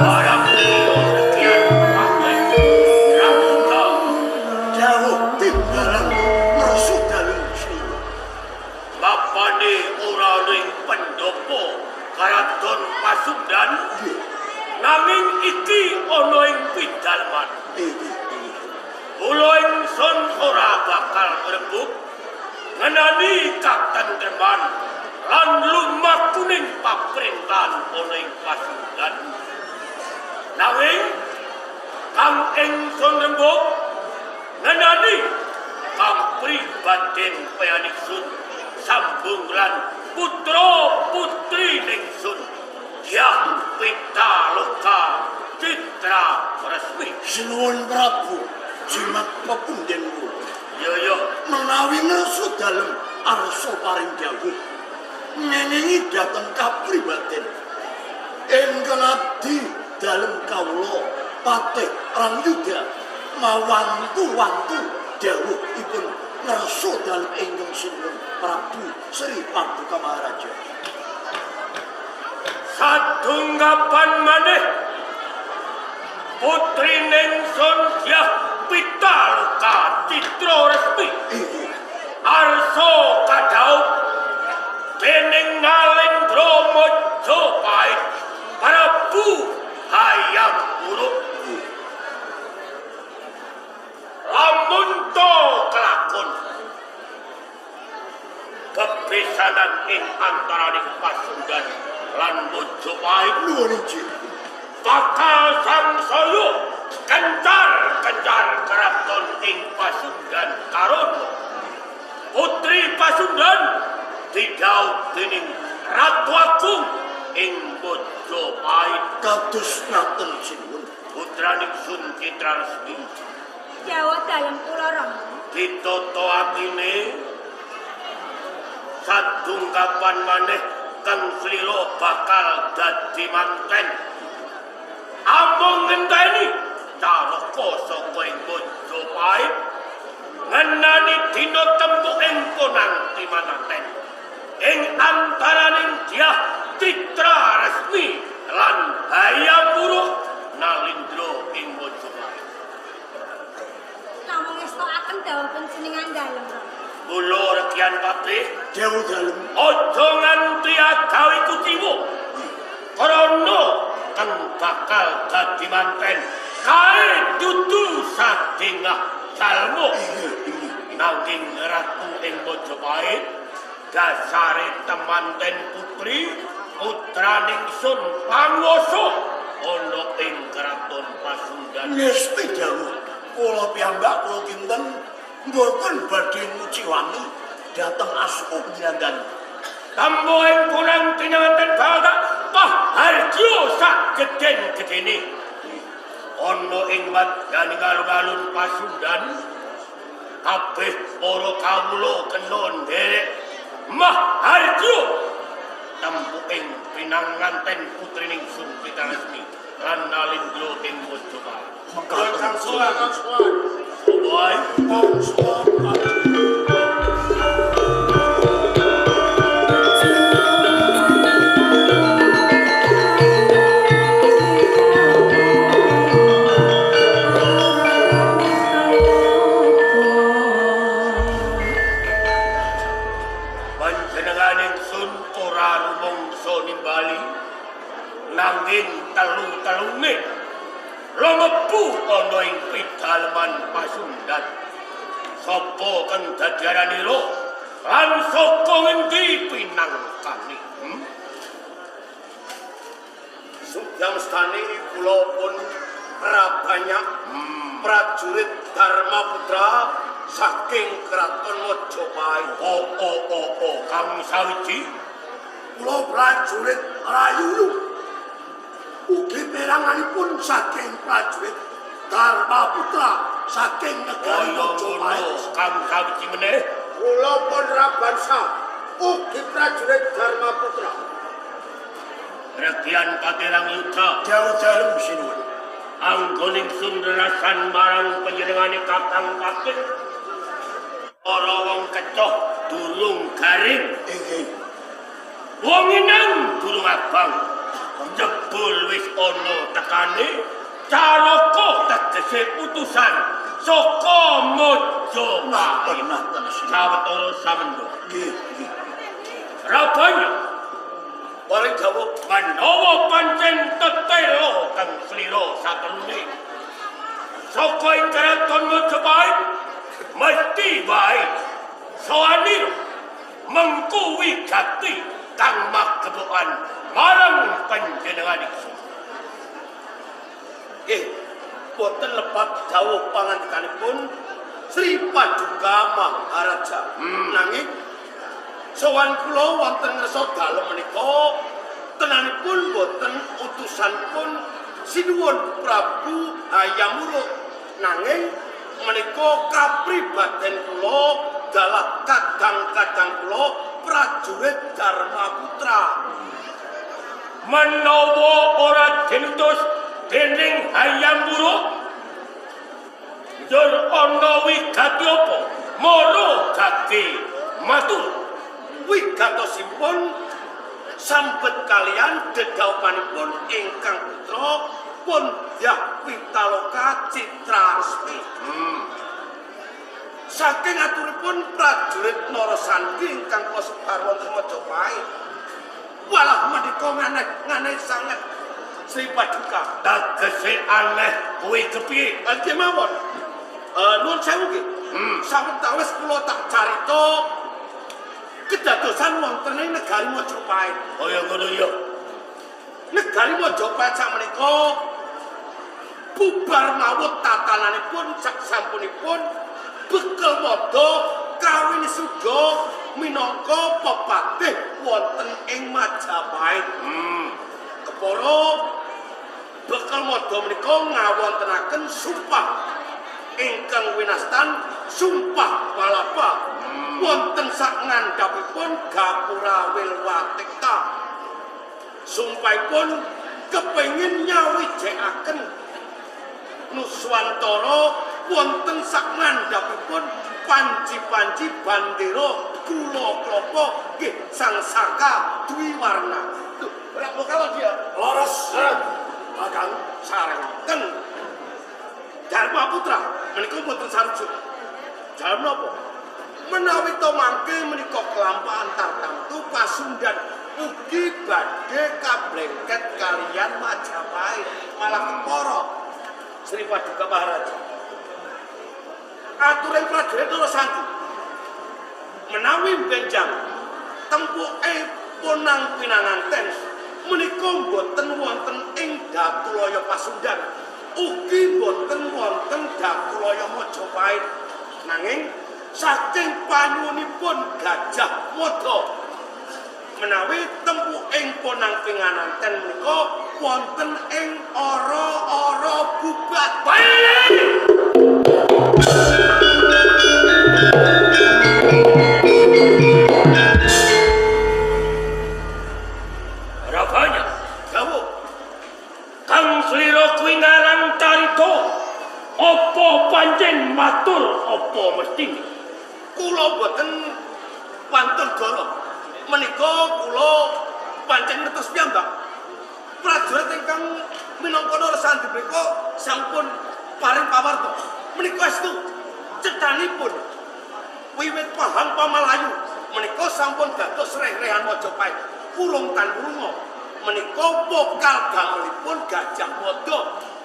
Barang rekian patih Rangga Dawuh timbalan ngersu dalem sinuwun. Bapane ora ning pendopo Karaton Pasundan, nanging iki ana ing pidalman. Kula ingsun ora bakal ngrebut ngenani katentreman lan lumakuning paprentahan ana ing Pasundan. Nanging kang ingsun rembug ngenani kapribaden peyaningsun sambung lan putra putri ningsun Dyah Pitaloka Citra Resmi. Sinuwun Prabu, jimat pepunden kula. Yo yo, Menawi ngersu dalem arsa paring dawuh ngengingi dhateng kapribaden ingkang abdi dalem kawula Patih Rangyuda mawantu-wantu dawuhipun ngersu dalem ingkang sinuwun Prabu Sri Paduka Maharaja. Satunggapan maneh putri ningsun Dyah Pitaloka Citra Resmi arsa kadhaup dening Nalendra Majapahit Prabu Hayam Wuruk. Lamun to kelakon kepisanan ing antaraning Pasundan lan Majapahit, Nuwun injih. Bakal sangsaya kencar-kencar keraton ing Pasundan karana putri Pasundan didhaup dening Ratu Agung ing Majapahit. Kados ngaten sinuwun. Putraning Sun Citra Resmi, Jawa dalem kula Rama. Ditata atine sadungkapan maneh kang slira bakal dadi manten. Amung ngenteni caraka saka ing Majapahit ngenani dina tempu ing konang timananten ing antaraning Dyah Citra Resmi lan Hayam Wuruk Nalindra ing Majapahit. Namung ngestokaken dawuh panjenengan dalem Rama. Mula rekian patih, Dawuh dalem. Aja nganti agawe kuciwa krana kang bakal dadi manten kae dudu sadengah jalma, nanging ratu ing Majapahit dasare temanten putri putraning sun panguwasa ana ing kraton Pasundan. Ngesti dawuh kula piyambak kula kinten mboten badhe nguciwani dhateng asma panjenengan. Tambo ing punang tinanten badak paharjo sak gedhen-gedhene ana ing madyaning alun-alun Pasundan kabeh para kawula kena nderek maharjo tempu ing pinanganten putrining Sun Pitaresmi lan Nalindra ing Majapahit. Mekaten. Kang sowan. Soboy. Kang sowan. Panjenenganing sun ora rumangsa nimbali nanging telu-telune lumebu ana ing pidaleman Pasundan. Sapa kang dadi aranira lan saka ngendi pinangkane? Subyangstani kula pun prabanyak prajurit Dharma Putra saking Kraton Majapahit. Oh oh oh oh, kang sawiji. Kula prajurit Rayulu ugi peranganipun saking prajurit Dharma Putra saking negari Kaya ngono Majapahit. Kang sawiji meneh. Kula pun Rabansa ugi prajurit Dharma Putra. Regian Paterang Yuda. Dawuh dalem sinuwun. Anggoning sun rerasan marang panjenengane Kakang Patih. Ora wong kecoh durung garing. Inggih. Wong inang durung abang. Jebul wis ana tekane caraka tegese utusan saka Majapahit. Ngaten sinuwun. Sawetara samendo. Nggih, nggih. Rabanya Paring dawuh menawa pancen tetela kang slira satelune saka ing keraton Majapahit mesti wae sowanira mengku wigati kang magepokan marang panjenengan ingsun. Nggih, boten lepat dawuh pangandikanipun Sri Paduka Maharaja. Nanging sowan kula wonten ngersa dalem menika tenanipun boten utusanipun Sinuwun Prabu Hayam Wuruk. Nanging menika kapribaden kula dalah kadang-kadang kula prajurit Dharma Putra. Menawa ora dinutus dening Hayam Wuruk, njur ana wigati apa mara gage matur? Wigatosipun sampet kalian dedhaupanipun ingkang putra pun Dyah Pitaloka Citra Resmi. Saking aturipun prajurit Narasandi ingkang kula sebar wonten Majapahit. Walah menika nganeh-nganeh sanget Sri Paduka. Tegese aneh kuwi kepiye? Nggih mawon. Nuwun sewu nggih. Sawetawis kula tak carita kedadosan wonten ing negari Majapahit. Kaya ngono ya. Negari Majapahit sakmenika bubar mawut tatananipun sak sampunipun bekel wada kawinisuda minangka pepatih wonten ing Majapahit. Kepara bekel wada menika ngawontenaken sumpah ingkang winastan sumpah palapa wonten sak ngandhapipun gapura Wilwatikta. Sumpahipun kepengin nyawijekaken Nuswantara wonten sak ngandhapipun panci-panci bandera gula klapa nggih Sang Saka Dwiwarna. Tuh, ora kalau dia Leres. Kakang sarengaken Dharma Putra menika mboten sarujuk. Dalem napa? Menawi to mangke menika kelampahan tartamtu Pasundan ugi badhe kablengket kalian Majapahit malah kepara Sri Paduka Maharaja. Aturing prajurit Narasandi menawi benjang tempuke ponang pinanganten menika mboten wonten ing Datulaya Pasundan ugi mboten wonten Datulaya Majapahit, nanging saking panyuwunipun Gajah Mada menawi tempuking ponang pinanganten menika wonten ing ora-ora bubat. Rabanya Dawuh kang slira kuwi ngarang carita apa pancen matur apa mestine? Kula boten wantun goro. Menika kula pancen ngertos piyambak. Prajurit ingkang minangka Narasandi menika sampun paring pawarta. Menika estu cethanipun wiwit pahang pamalayu menika sampun dados reh-rehan Majapahit. Purung tan wurunga menika pokal damelipun Gajah Mada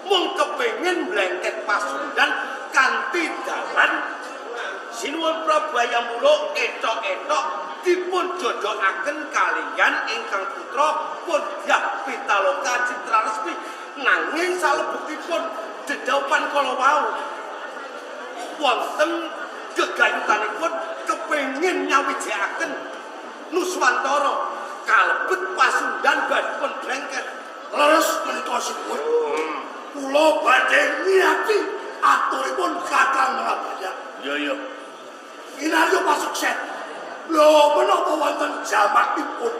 mung kepengin mlengket Pasundan kanthi dalan Sinuwun Prabu Hayam Wuruk etok-etok dipun jodohaken kaliyan ingkang putra pun Dyah Pitaloka Citra Resmi. Nanging salebetipun dedhaupan kala wau wonten gegayutanipun kepengin nyawijekaken Nuswantara kalebet Pasundan badhe blengket. Leres menika sinuwun. Kula badhe niyati aturipun Kakang Rabaya. Ya ya. Kinarya pasuksen. Lho menapa wonten jamakipun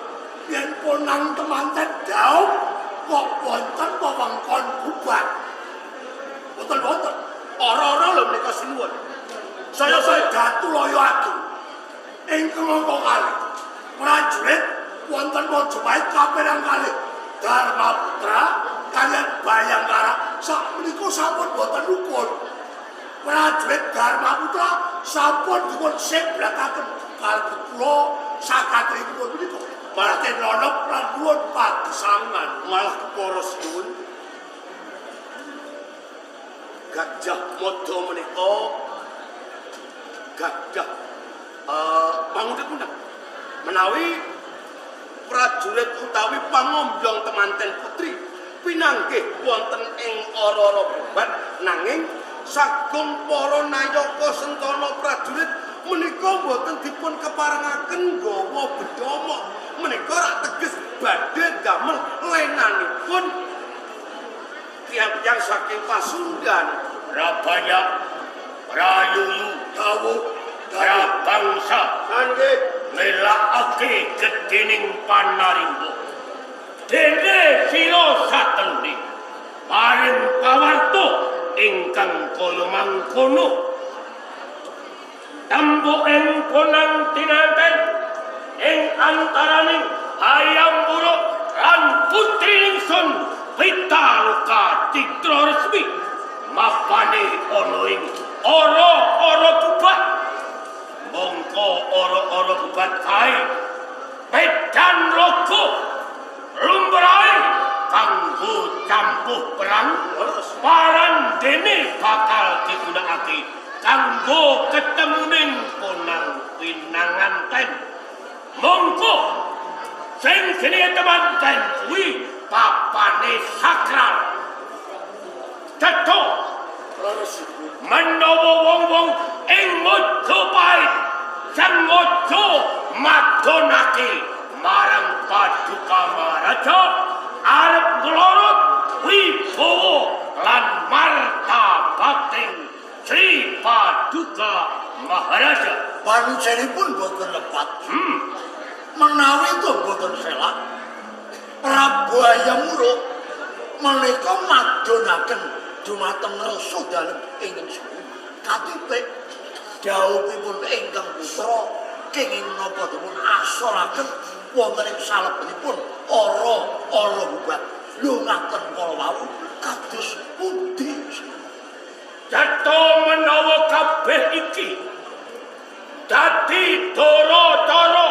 yen ponang kemanten daup kok wonten wewengkon bubat. Wonten wonten. Ora-ora lho menika sinuwun. Saya saya datu loyo aku. Ingkang angka kalih. Prajurit wonten Majapahit kaperang kalih Dharma Putra kaliyan Bayangkara sakmenika sampun boten rukun. Prajurit Dharma Putra sampun dipun seblakaken kalebet kula sakatripun menika. Berarti nonok lan nuwun pagesangan. Malah kepara sinuwun. Gajah Mada menika gadah pangundhek-undhek menawi prajurit utawi pangombyong temanten putri pinanggih wonten ing ora-ora bubat, nanging sagung para nayaka sentana prajurit menika boten dipun keparengaken nggawa bedhama. Menika rak teges badhe damel lenanipun tiyang-tiyang saking Pasundan. Rabaya Rayuyu Dawuh Prabangsa nggih ngelakake gedhening panarimba. Dene sira satelune paring pawarta ingkang kaya mangkono. Tembok ing konang tinanten ing antaraning Hayam Wuruk lan putri ingsun Pitaloka Citra Resmi mapane ana ing ora-ora bubat. Mongko ora-ora bubat kae pedan raga lumrahe kanggo campuh perang, parandene bakal digunakake kanggo ketemuning konang pinanganten. Mongko sing jenenge temanten kuwi papane sakral. Cetha menawa wong-wong ing Majapahit sengaja madonake marang Paduka Maharaja arep nglorot wibawa lan martabating Sri Paduka Maharaja. Panujanipun boten lepat. Menawi to boten selak, Prabu Hayam Wuruk menika madonaken dumateng rasa dalem ingkang sepuh. Katitik dhawuhipun ingkang putra kenging napa dipun asolaken wonten ing salebetipun ora-ora bubat. Lho ngaten kala wau kados pundi? Cetha menawa kabeh iki dadi dara-dara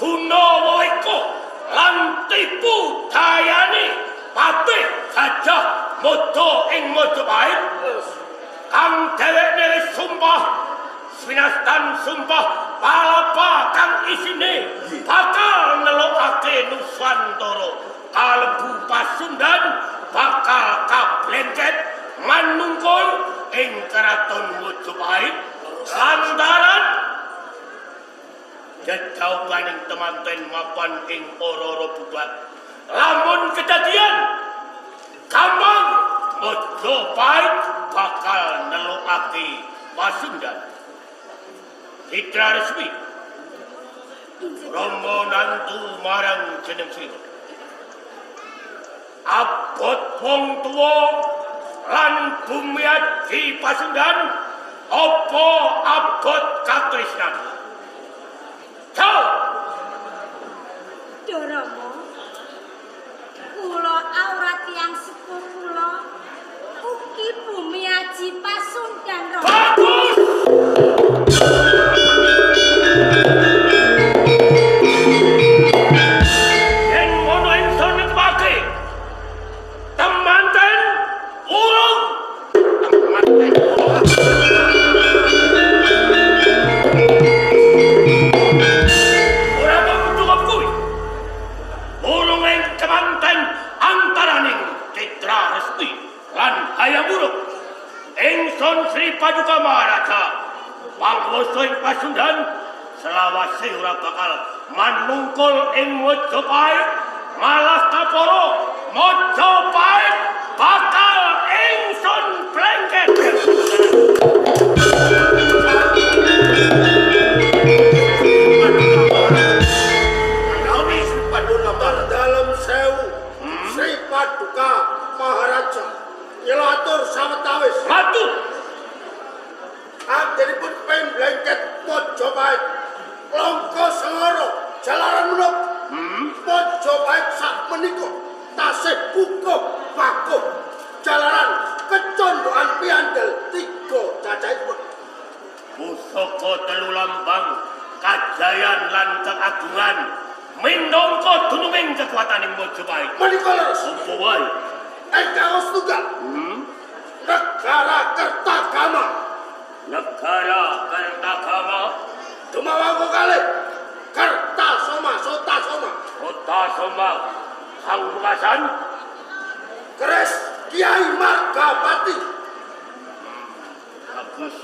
guna weweka lan tipu dayane patih Gajah Mada ing Majapahit kang dhewekne wis sumpah swinastan sumpah palapa kang isine bakal nelokake Nuswantara kalebu Pasundan bakal kablengket manungkul ing keraton Majapahit lantaran jejauhaning temanten mapan ing ora-ora bubat. Lamun kejadian gampang Majapahit bakal nelokake Pasundan. Citra Resmi Rama nantu marang jeneng sira. Abot wong tuwa lan bumi aji Pasundan apa abot katresnan? Jauh! Rama, kula awrat tiyang sepuh kula ugi bumi aji Pasundan Rama. Bagus! Yen ngono ingsun nepake temanten urung temanten urung. Ora mung cukup kuwi. Urung ing temanten antaraning Citra Resmi lan Hayam Wuruk. Ingsun Sri Paduka Maharaja panguwasa ing Pasundan selawase ora bakal manungkul ing Majapahit, malah kapara Majapahit bakal ingsun blengket. Menawi Sri Paduka Dalem Sewu Sri Paduka Maharaja nyelatur sawetawis Ratu anggenipun menika tasih kukuh bakuh jalaran kecondokan piandel tiga cacahipun. Pusaka telu lambang kajayan lan keagungan minangka dununging kekuataning Majapahit. Menika leres. Apa wae? Ingkang setunggal. Negara Kertagama. Negara Kertagama. Dumawangka kalih Kertasoma Sotasoma. Sotasoma Sang Pungkasan. Keris Kiai Margapati. Bagus.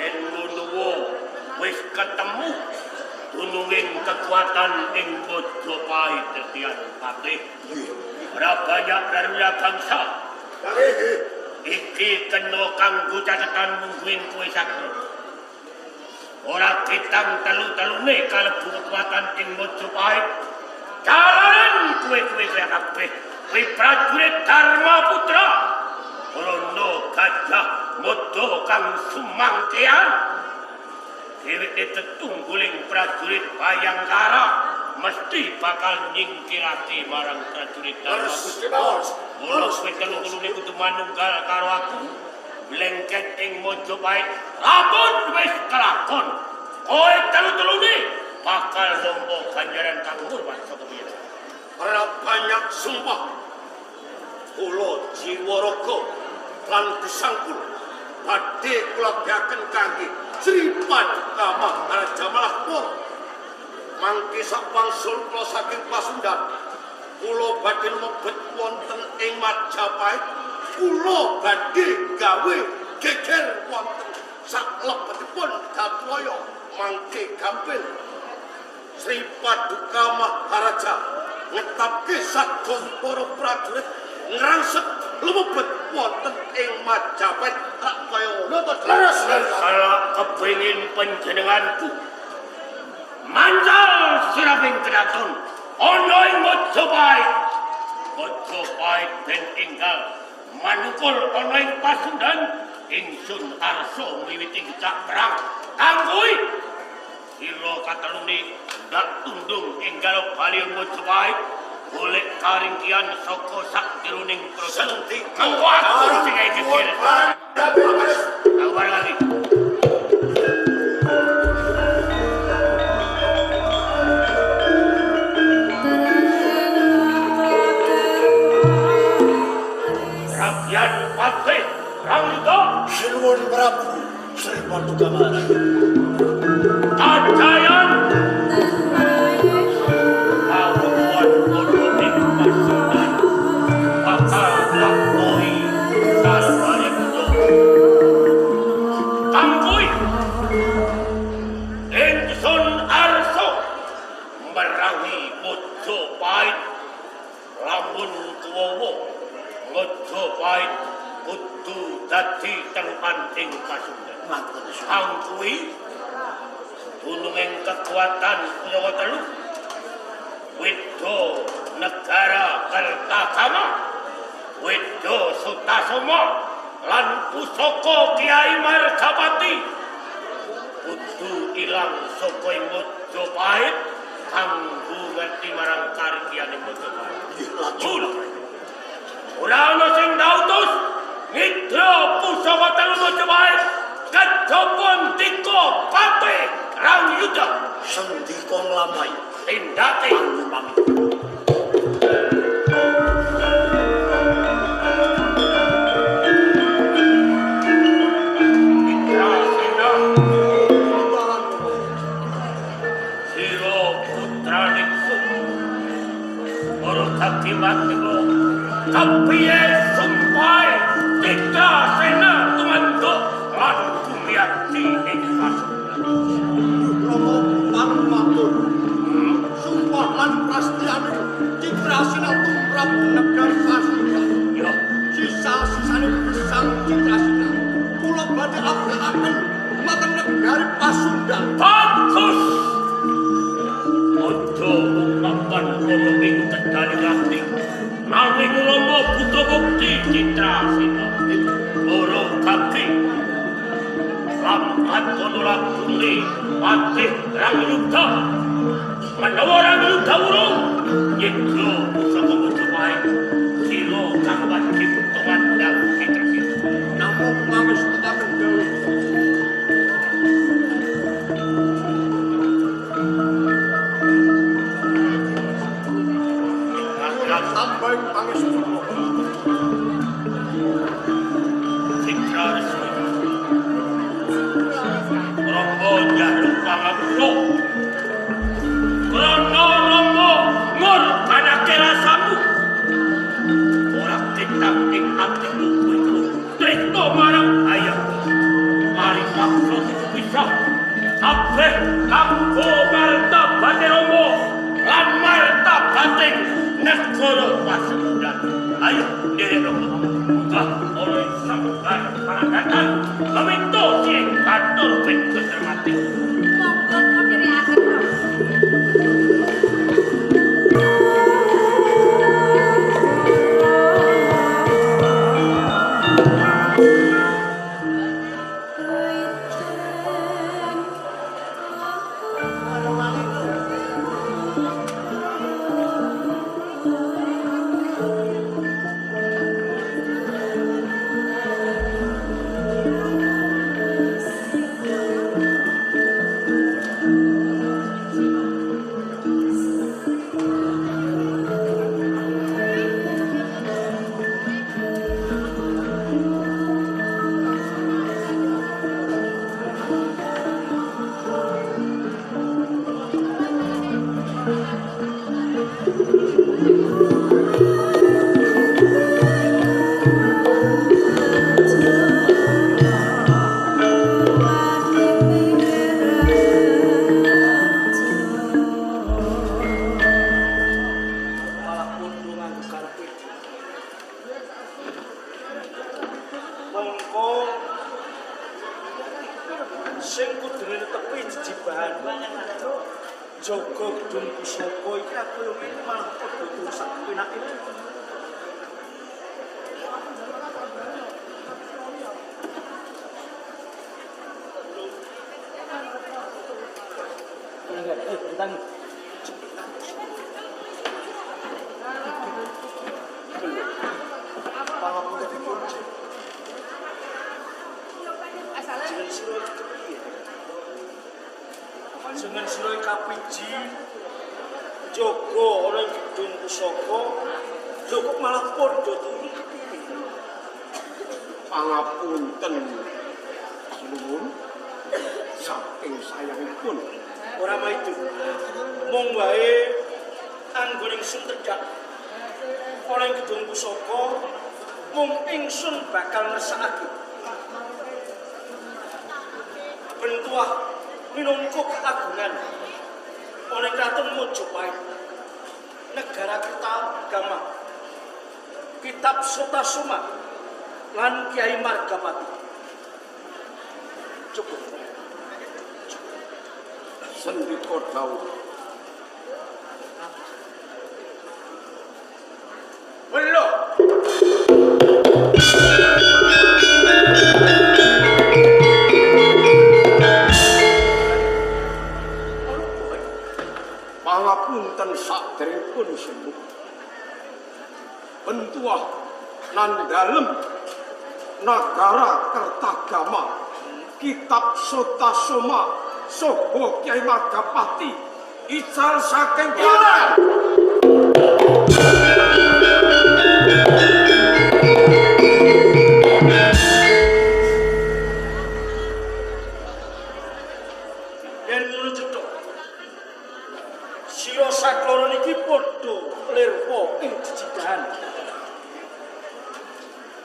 Yen ngono wis ketemu dununging kekuatan ing Majapahit Tetian Patih. Ora banyak rarula bangsa. Iki kena kanggo catetan mungguing kowe sakti. Ora kitang telu-telune kalebu kekuatan ing Majapahit. Jalaran kowe-kowe kabeh kuwi prajurit Dharma Putra. Krana Gajah Mada kang sumangkean. Dheweke tetungguling prajurit Bayangkara mesti bakal nyingkirake marang prajurit Dharma Putra. Mula kowe telu-telune kudu manunggal karo aku. Blengket ing Majapahit lamun wis kelakon. Kowe telu-telune bakal nampa ganjaran kang ngurmat saka piye. Ora banyak sumpah. Kula jiwa raga lan gesang kula badhe kula gaken kangge Sri Paduka Maharaja Malakpur. Mangke sak wangsul kula saking Pasundan, kula badhe mlebet wonten ing Majapahit. Kula badhe gawe geger wonten sak lebetipun Gatlaya mangke gampil. Sri Paduka Maharaja ngetapke sagung para prajurit ngrangsek lumebet wonten ing Majapahit. Rak kaya ngono to? Leres. Salah kepengin panjenenganku mancal siraping kedaton ana ing Majapahit. Majapahit den enggal manukul ana ing Pasundan. Ingsun arsa miwiti gejak perang kanggo sira katelune ndak tundung enggal bali ing Majapahit golek karingkian saka sak jeroning kraton. Mengko aku sing gawe geger. Aku bareng lagi. Rakyat Patih Rangga Sinuwun Prabu Sri Paduka Maharaja. Kajayan Majapahit kudu dadi telukan ing Pasundan. Kang kuwi dununging kekuatan pusaka telu Widya Negara Kertagama, Widya Sutasoma lan pusaka Kiai Margapati kudu ilang saka ing Majapahit kanggo ngerti marang karikiyane Majapahit. Ora ana sing dautus ngidra pusaka telu Majapahit kejaba ndika Patih Rangyuda. Sendika nglampahi tindake pamit. Citrasena sira putraning ora dadi mati kepiye sumpahe Citrasena tumanduk lan gumiati ing Pasundan. Rama panumatur. Sumpah lan prastyane Citrasena tumrap negari Pasundan. Ya, sisa-sisane gesang Citrasena kula badhe abdakaken dumateng negari Pasundan. Bagus. Aja mung papan ana ing kedaling ati. Nanging Rama buta bukti Citrasena. Ora kaki. Lambat kono lagune Patih Rangyuda. Menawa Rangyuda urung, Bathara Pasundan. Ayo nderek Rama. Munggah ana ing sanggar parangatan meminta sing katur wedhus Dermati. Monggo kula nderekaken Rama. Jeneng sira kapiji jaga ana ing gedung pusaka, lho kok malah padha turu kepiye? Pangapunten sinuwun, saking sayangipun ora maido. Mung wae anggone ingsun tedhak ana ing gedung pusaka, mung ingsun bakal ngersakake bentuah minangka keagungan oleh Kraton Mojopahit, negara Kertagama, Kitab Sotasoma lan Kiai Margapati. Cukup. Sendika dawuh. Welo. Pangapunten saderengipun sinuwun. Bentuah nan dalem nagara Kertagama, Kitab Sotasoma saha Kyai Margapati ical saking Iran. Yen ngono cetha, sira sakloro niki padha lirpa ing jejidahan.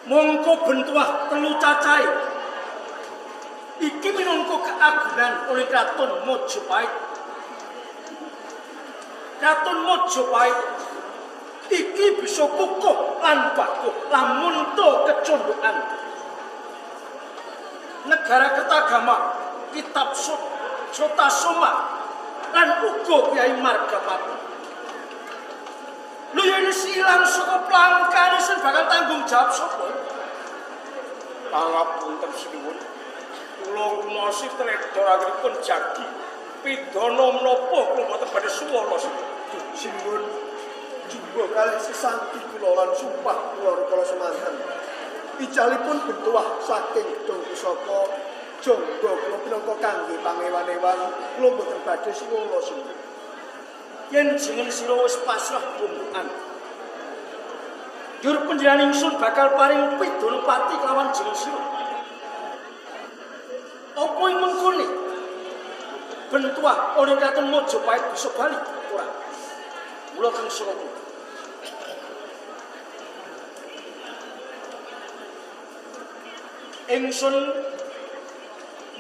Mongko bentuah telu cacahe iki minangka keagungan oleh Kraton Mojopahit. Kraton Mojopahit iki bisa kukuh lan bakuh lamun to kecondokan. Negara Kertagama, Kitab Sotasoma lan uga Kyai Margapati. Lho yen wis ilang saka plangkane sing bakal tanggung jawab sapa? Pangapunten sinuwun, kula ngrumosi tledor anggenipun jagi pidana menapa kula boten badhe suwala. Sinuwun, jumbo kalih sesanti kula lan sumpah kula rikala semanten. Icalipun bentuah saking gedung pusaka jangga kula pinangka kangge pangewan-ewan kula boten badhe suwala sinuwun. Yen jeneng sira wis pasrah bumbukan, njur panjenengan ingsun bakal paring pidana pati kelawan jeneng sira. Apa ing mengkone bentuah oleh Kraton Mojopahit bisa bali ora? Mula kang sira. Ingsun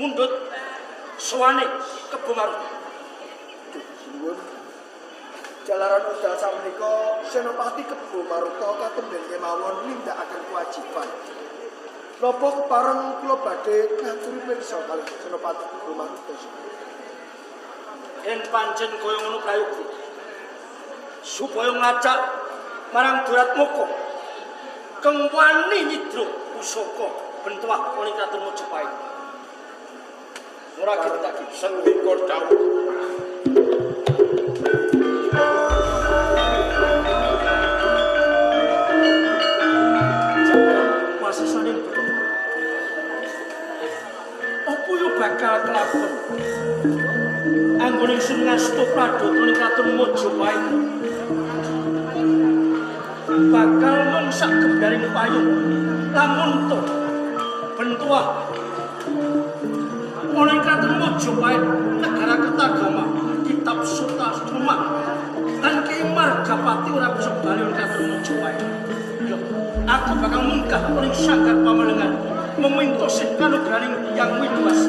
mundhut sowane Kebo Marut. Sinuwun, Jalaran wekdal sakmenika Senopati Kebo Maruta katemben kemawon nindakaken kewajiban. Napa kepareng kula badhe ngaturi pirsa kalih Senopati Kebo Maruta? Yen pancen kaya ngono prayoga, supaya ngacak marang Duratmaka kang wani nyidra pusaka bentuah ana ing Kraton Majapahit. Ora ditindakake. Sendika dawuh. Wasisaning Bathara. Apa yo bakal kelakon? Anggone ingsun ngasta pradata ning Kraton Majapahit. Bakal mung sak gebyaring payung lamun to bentuah ana ing Kraton Majapahit negara Kertagama kitab Sota Suma lan Ki Margapati ora bisa bali ing Kraton Majapahit. Yo, aku bakal munggah ing sanggar pamelengan meminta sih kanugrahaning Hyang Widwas.